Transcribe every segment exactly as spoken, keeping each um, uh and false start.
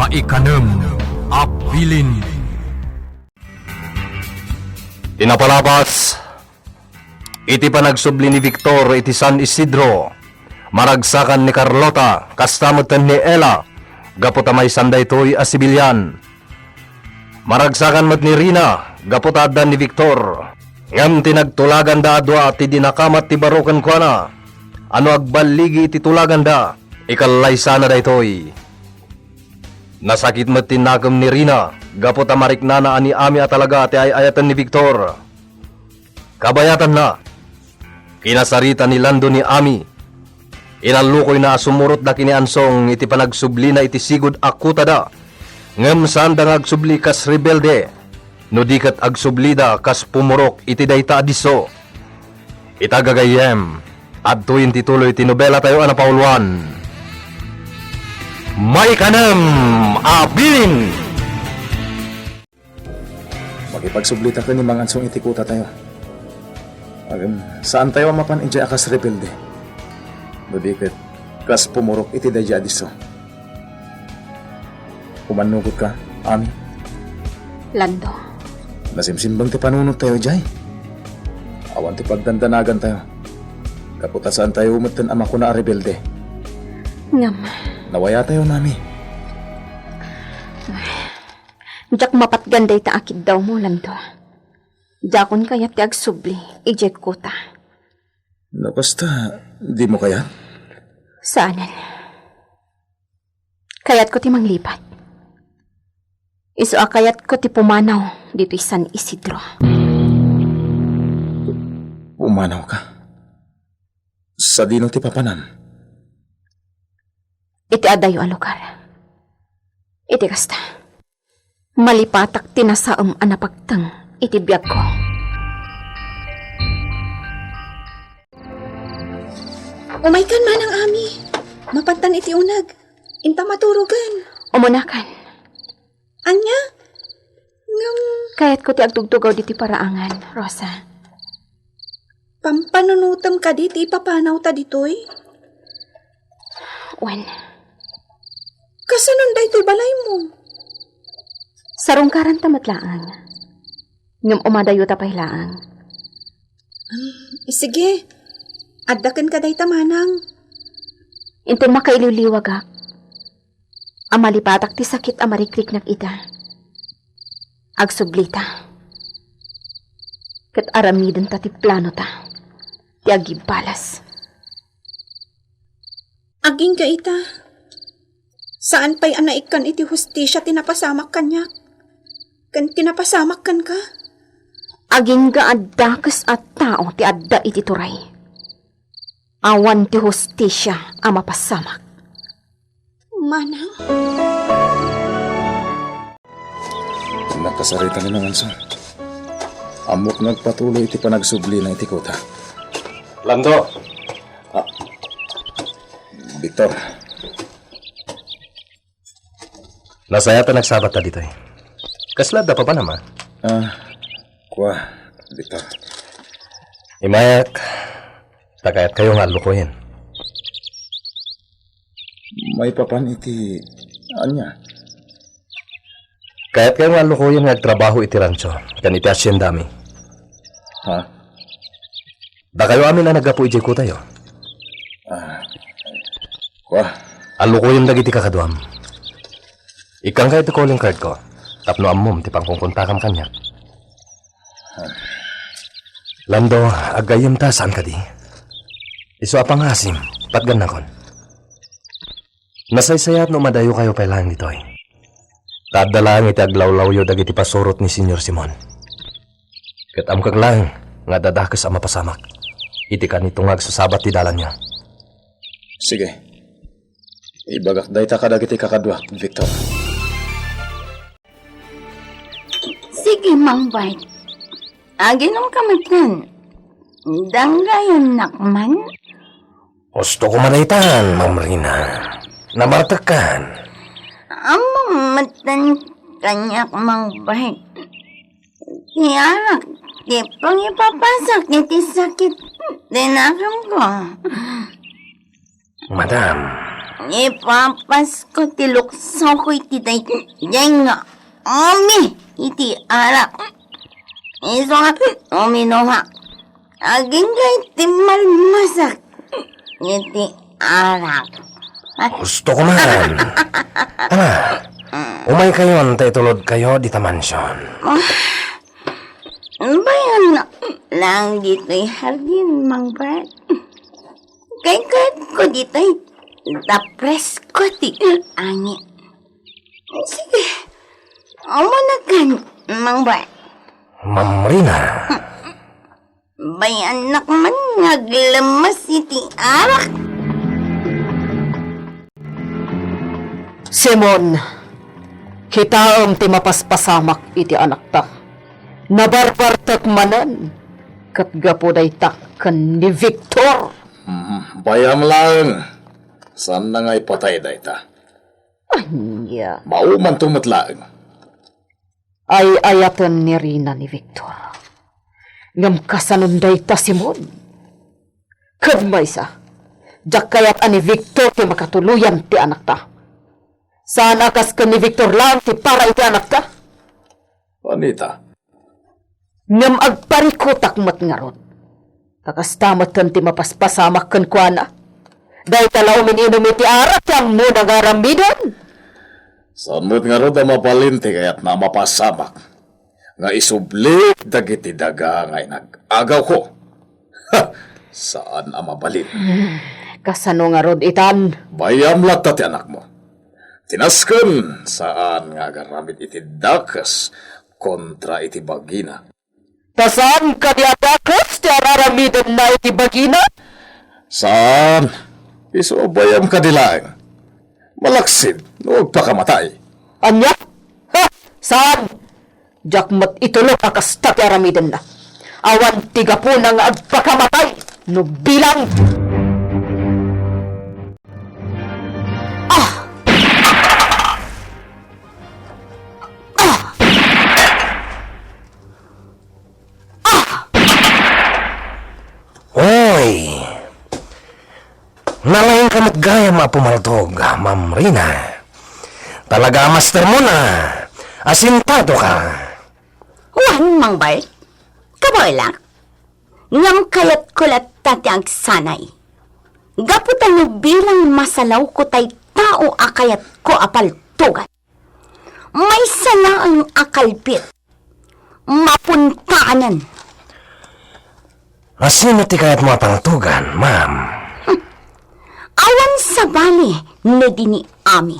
Ikanem a bilin. Ti napalabas iti panagsubli ni Victor iti San Isidro, maragsakan ni Carlota, kasta met ni Ella, gapu ta maysan daytoy a sibilian. Maragsakan met ni Rina, gapu ta adda ni Victor. Ngem ti nagtulaganda a dua ti di nakamat ti baro kenkuana, a no agballigi iti tulaganda, ikallaysana daytoy. Nasakit met ti nakem ni Rina, gapu ta mariknana a ni Ami a talaga ti ay-ayaten ni Victor. Kabayatanna, kinasarita ni Lando ni Ami. Inallukoyna a sumurotda ken ni Ansong iti panagsublina iti sigud a kutada, ngem saanda nga agsubli kas rebelde, no di ket agsublida kas pumurok iti dayta a disso. Ita gagayyem, adtoyen ti tuloy ti nobelatayo a napauluan. Maikanem a bilin! Makipagsublita ken ni Mangansong iti kutatayo. Ngem, saantayo a mapan idiay a kas rebelde. No di ket, kas pumurok iti daydiay a disso. Umannugotka, Ami. Lando. Nasimsimbang ti panunottayo idiay. Awan ti pagdandanagantayo. Gapu ta saantayo metten a makuna a rebelde. Ngem. Nawayatayo, Ami. Diak mapatgan dayta a kiddawmo, Lando. Diakon kayat ti agsubli idiay kuta. No kasta, dimo kayat? Saanen. Kayatko ti manglipat. Isu a kayatko ti pumanaw ditoy San Isidro. Pumanawka? Sadino ti papanam? Iti adayo a lugar. Iti kasta, malipatak ti nasaem a napagteng iti biagko. Umaykan, Manang Ami. Mapantan iti uneg. Inta maturogen. Umunakan. Ania? Ngem, kayatko ti agtugtugaw ditoy paraangan, Rosa. Pampanunotem kadi ti ipapanawta ditoy? Wen. Kasanon daytoy balaymo? Sarungkaranta met laeng. Ngem umadayota pay laeng. Sige, adda kenka dayta, Manang. Inton makailiwliwagak, a malipatak ti sakit a marikriknak ita. Agsublita. Ket aramidenta ti planota, ti agibalas. Agingga ita, saan pay a naikkan iti hustisia ti napasamak kaniak, ken ti napasamak kenka. Agingga a dakes a tao ti adda iti turay. Awan ti hustisia a mapasamak. Manang? Nakasarita ni Manganso. Ammok nga agpatuloy iti panagsublina iti kuta. Lando! Ah, Victor. Nasayaat a nagsabatta ditoy. Kasla adda papanam, a? Ah, kua, Victor. Imayak, ta kayatkayo nga allukoyen. Maipapan iti ania? Kayatkayo nga allukoyen nga agtrabaho iti rancho ken iti haciendami. Ha? Dakayo amin a naggapu idiay kutayo. Ah, kua. Allukoyem dagiti kakaduam. Ikkankayo ti calling card ko tapno ammom ti pangkunkuntakam kaniak. Lando, aggayyem ta, saan kadi? Isu a pangasim, patgannakon. Nasaysayaat no madayokayo pay laeng ditoy. Ta adda laeng iti aglawlawyo dagiti pasurot ni Señor Simon. Ket amkak laeng nga adda dakes a mapasamak iti kanito nga agsasabat ti dalanyo. Sige. Ibagak dayta kadagiti kakaduak, Victor. Sige, Mang Bart. Aginom ka metten. Danggayannak man. Gusto ko madaytan, Ma'am Rina. Nabartekkan. Ammom metten kaniak, Mang Bart. Ti arak ti pangipapasak iti sakit ti nakem ko. Madam. Ipapasko ti luksoko iti daydiay nga umi iti arak. Isu nga uminomka. Agingga iti malmasak iti arak. Gusto ko man. Tara, umaykayon ta itulodkayo dita mansion. Bayan lang ditoy hardin, Mang Bart. Kaykayatko ditoy ta presko ti angin. Sige, umuna kan, Mang Bart. Ma'am Rina. Bayannak man nga aglemes iti arak. Simon, kitaem ti mapaspasamak iti anakta. Nabarbartek manen, ket gapu dayta ken ni Victor. Hmm, bayam laeng. Saanna nga ipatay dayta. Ania? Maumanto met laeng. Ay-ayaten ni Rina ni Victor. Ngem kasanon dayta, Simon? Ken maysa, diak kayat a ni Victor ti makatuloyan ti anakta. Saan a kas ken ni Victor laeng ti para iti anakta? Anita? Ngem agparikutak met ngarud. Ta kasta metten ti mapaspasamak kenkuana. Dayta la umin-inum iti arak ti ammona nga aramiden. Saan met ngarud a mabalin ti kayatna a mapasamak nga isubli dagiti daga nga inag-agawko. Ha! Saan a mabalin. Kasano ngarud itan? Bayam latta ti anakmo. Ti nasken, saan nga agaramid iti dakes kontra iti bagina. Ta saan kadi a dakes ti araramidenna iti bagina? Saan. Isu a bayam kadi laeng. Malaksid no agpakamatay. Ania? Ha! Saan? Diak met itulod a kasta ti aramidenna. Awan ti gapuna nga agpakamatay no bilang. Ah! Ah! Ah! Oy! Nalaingka met gayam a pumaltog, Ma'am Rina. Talaga a mastermon a. Asintado ka. Wen, Mang Bart. Kabaelak. Ngem kayatko latta ti agsanay. Gapu ta no bilang masalawko tay tao a kayatko a paltogan. Maysa laeng a kalbit. Mapuntaanen. Asino ti kayatmo a paltogan, ma'am? Awan sabali no di ni Ami.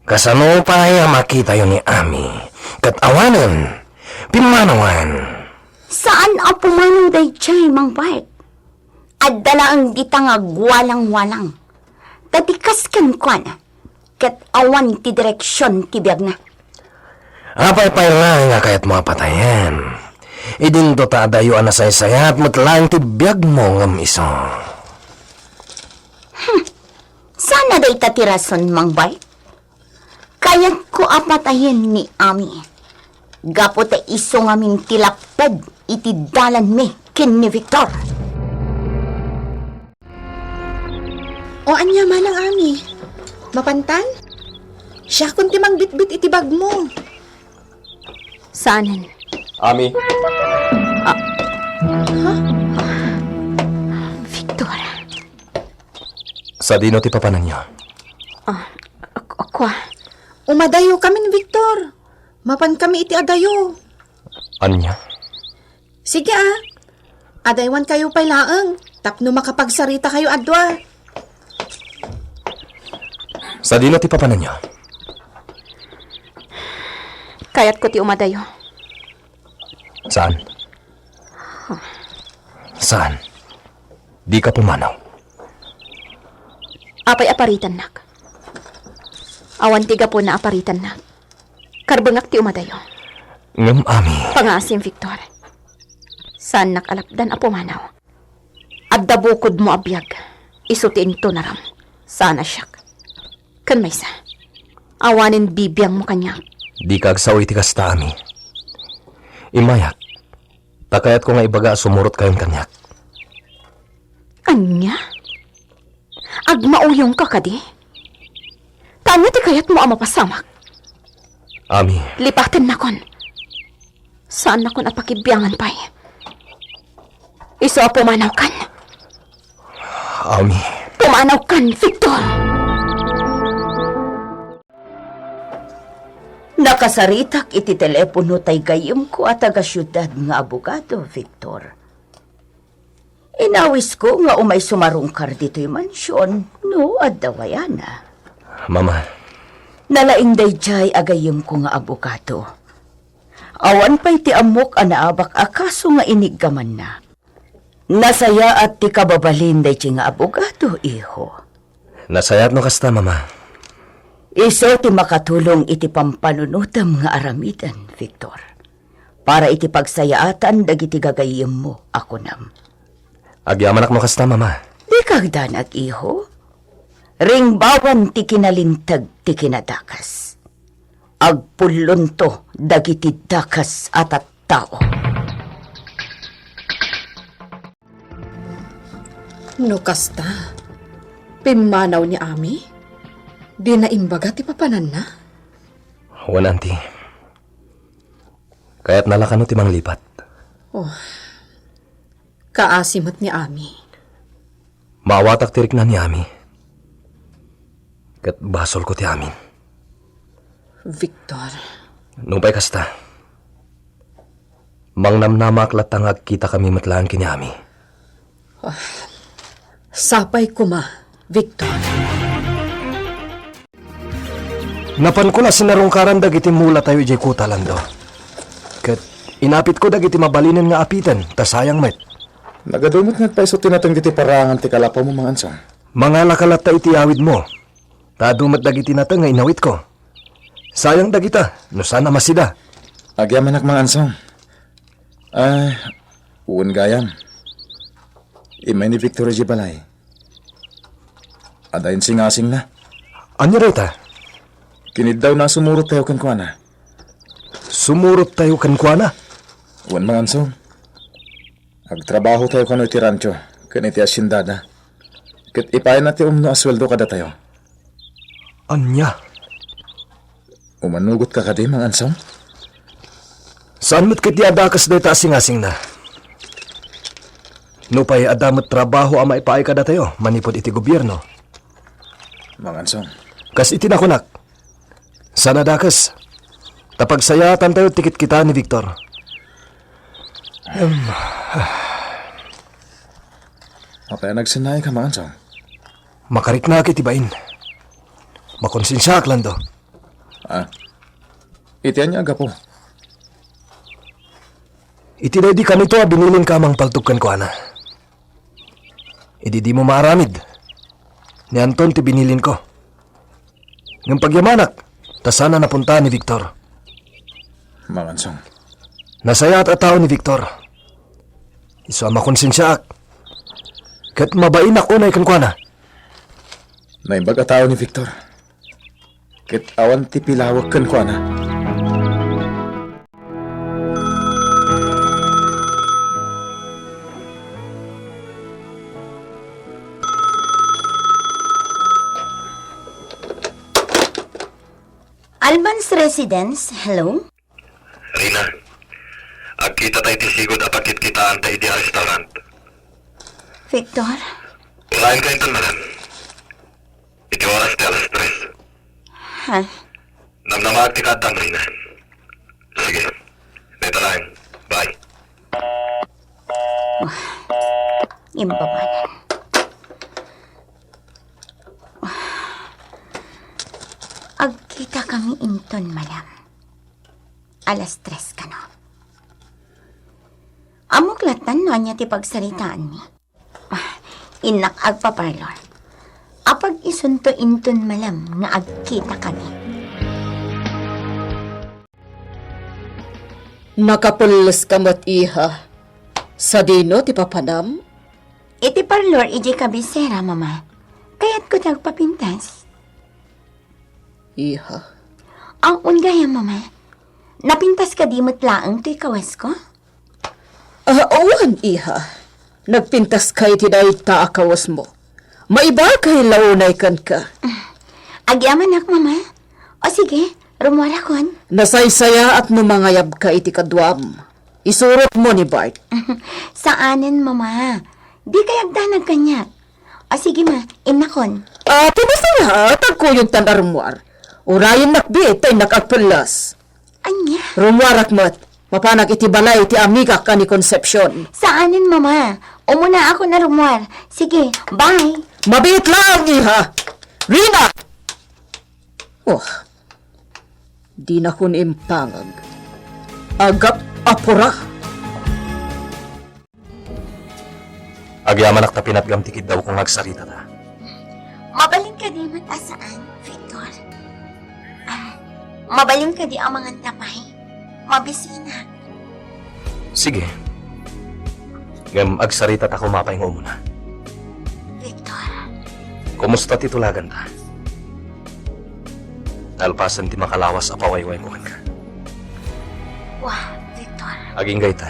Kasano pay a makitayo ni Ami? Ket awanen, pimmanawan. Saan a pumanaw daydiay, Mang Bart. Adda laeng dita nga agwalangwalang. Ta di kas kenkuana, ket awan ti direksion ti biagna. Apay pay laeng a kayatmo a patayen? Idinto ta adayo a nasaysayat met laeng ti biagmo ngem isu. Hmm. Saan a dayta ti rason, Mang Bart? Kayatko a patayen ni Ami. Gapu ta isu ngamin ti lapped iti dalanmi ken ni Victor. O ania, Manang Ami? Mapantan? Siakon ti mangbitbit iti bagmo. Saanen. Ami. Ah. Ha? Victor. Sadino ti papananyo? Ah, ak-, akua. Umadayo kamin, Victor. Mapan kami iti adayo. Ania? Sige, ah. Adaywankayo pay laeng tapno makapagsarita kayo a dua. Sadino ti papananyo? Kayatko ti umadayo. Saan? Saan? Dika pumanaw. Apay a paritannak? Awan ti gapuna a paritannak. Karbengak ti umadayo. Ngem, Ami. Pangaasim, Victor. Saannak a lapdan a pumanaw. Adda bukodmo a biag. Isu ti intunaram. Saan a siak. Ken maysa. Awanen bibiangmo kaniak. Dika agsao iti kasta, Ami. Immayak. Ta kayatko nga ibaga a sumurotkayon kaniak. Ania? Agmauyongka kadi? Ta ania ti kayatmo a mapasamak? Ami. Lipatennakon. Saannakon a pakibiangan pay. Isu a pumanawkan. Ami. Pumanawkan, Victor! Nakasaritak iti telepono tay gayyemko a taga-siudad nga abogado, Victor. Inawisko nga umay sumarungkar ditoy mansion no adda wayana. Mama. Nalaing daydiay a gayyemko nga abogado. Awan pay ti ammok a naabak a kaso nga iniggamanna. Nasayaat ti kababalin daydiay nga abogado, iho. Nasayaat no kasta, Mama. Isu ti makatulong iti pampanunotem nga aramiden, Victor. Para iti pagsayaatan dagiti gagayyemmo a kunam. Agyamanak no kasta, Mama. Dika agdanag, iho. Ringbawan ti kinalinteg ti kinadakes. Agpullonto dagiti dakes a tattao. No kasta, pimmanaw ni Ami? Dina imbaga ti papananna? Wen, Auntie. Kayatna la kano ti manglipat. Oh. Kaasi met ni Ami. Maawatak ti rikna ni Ami. Ket basolko ti amin. Victor. Nupay kasta, mangnamnamaak latta nga agkitakami met laeng ken ni Ami. Ah, sapay koma, Victor. Napanko la sinarungkaran dagiti mulatayo idiay kuta, Lando. Ket inapitko dagiti mabalinen nga apiten, ta sayang met. Nagadu met nga agpaiso ti nateng ditoy paraangan ti kalapawmo, Mang Ansong. Mangalaka latta iti awidmo, ta adu met dagiti nateng nga inawitko. Sayang dagita, no saan a masida. Agyamanak, Mang Ansong. Ah, wen gayam. Immay ni Victor idiay balay. Adda insingasingna. Ania dayta? Kiniddawna a sumurottayo kenkuana. Sumurottayo kenkuana? Wen, Mang Ansong. Agtrabahotayo kano iti rancho ken iti haciendada. Ket ipaayna ti umno a sueldo kadatayo. Ania? Umanugotka kadi, Mang Ansong? Saan met ketdi a dakes dayta a singasingna. Nupay adda met trabaho a maipaay kadatayo manipud iti gobierno. Mang Ansong. Kas iti nakunak, saan a dakes. Ta pagsayaatantayo ti kitkita ni Victor. Em. Apay a nagsennaayka, Mang Ansong? Makariknaak iti bain. Makonsensiaak, Lando. Ah. Iti ania a gapu? Iti daydi kanito a binilinka a mangpaltog kenkuana. Idi dimo maaramid, ni Anton ti binilinko. Ngem pagyamanak, ta saan a napunta ni Victor. Mang Ansong. Nasayaat a tao ni Victor. Isu a makonsensiaak. Ket mabainak unay kenkuana. Naimbag a tao ni Victor. Ket awan ti pilawek kenkuana. Alban's Residence, hello? Rina, agkitata iti sigud a pakitkitaanta idiay restaurant. Victor? Ulaenka inton malam. Iti oras ti alas tres. Ha? Namnamaak ti kaaddam, Rina. Sige. Dayta laeng. Bye. Imbabanen. Agkitakami inton malam. Alas tres kano. Ammok latta no ania ti pagsaritaanmi. Ah, innak agpaparlor. Apag-isunto inton malam nga agkitakami. Nakapulleska met, iha. Sadino ti papanam? Iti parlor idiay kabisera, Mama. Kayatko ti agpapintas. Iha. Ang ungay, Mama. Napintas kadi met laeng toy kawasko? Ah, wen, iha. Nagpintaska iti dayta a kawasmo. Maibagay la unay kenka. Agyamanak, Mama. O sige, rumuarakon. Nasaysayaat no mangayabka iti kaduam. Isurotmo ni Bart. Saanen, Mama. Dikay agdanag kaniak. O sige, Ma, innakon. Ah, pwede sana, tagkuyogtan a rumuar. Urayen nakbit, ta innak agpellas. Ania? Rumuarak met. Mapanak iti balay ti amigak a ni Concepcion. Saanen, Mama. Umunaakon a rumuar. Sige, bye. Mabiit laeng, iha. Rina! Oh, dinakon impangag. Agap-apura. Agyamanak ta pinatgam ti kiddawko nga agsaritata. Mabalin kadi met a saan, Victor? Ah, mabalin kadi a manganta pay? Mabisinak. Sige. Ngem agsaritata koma pay nga umuna. Victor. Kumusta ti tulaganta? Nalpasen ti makalawas a pawaywayko kenka. Wa, Victor. Agingga ita.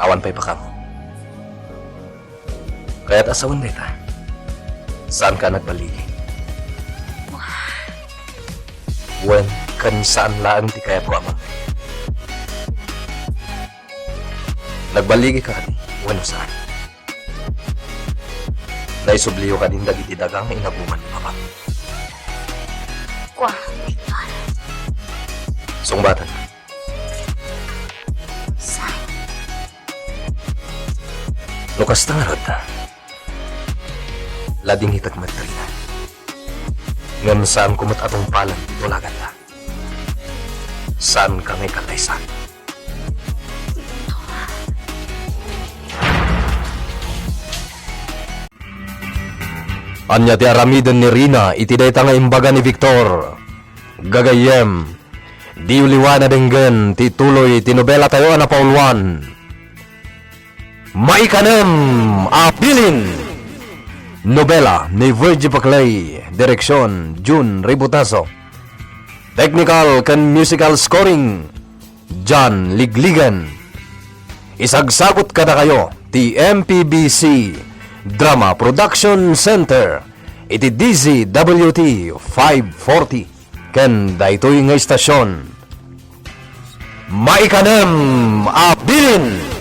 Awan pay pakamo. Kayat a sawen dayta. Saanka a nagballigi? Wa. Wen, ken saan laeng ti kayatko a mangngeg. Nagballigika kadi wenno saan? Naisubliyo kadin dagiti daga nga inaguman ni Papa? Kua, Victor. Sungbaten. Saan? No kasta ngarud, ladingitek met, Rina. Ngem saanko met a tungpalen ti tulaganta. Saanka nga ikadaysa. Ania ti aramiden ni Rina iti dayta nga imbaga ni Victor? Gagayyem, diyo liwan a denggen ti tuloy ti nobelatayo a napauluan. Maikanem a Bilin! Nobela ni Virgie Paclay, direksyon Jun Ributaso. Technical ken musical scoring, John Ligligan. Isagsagut kadakayo ti M P B C Drama Production Center iti D Z W T five forty ken daytoy nga istasyon. Maikanem a Bilin!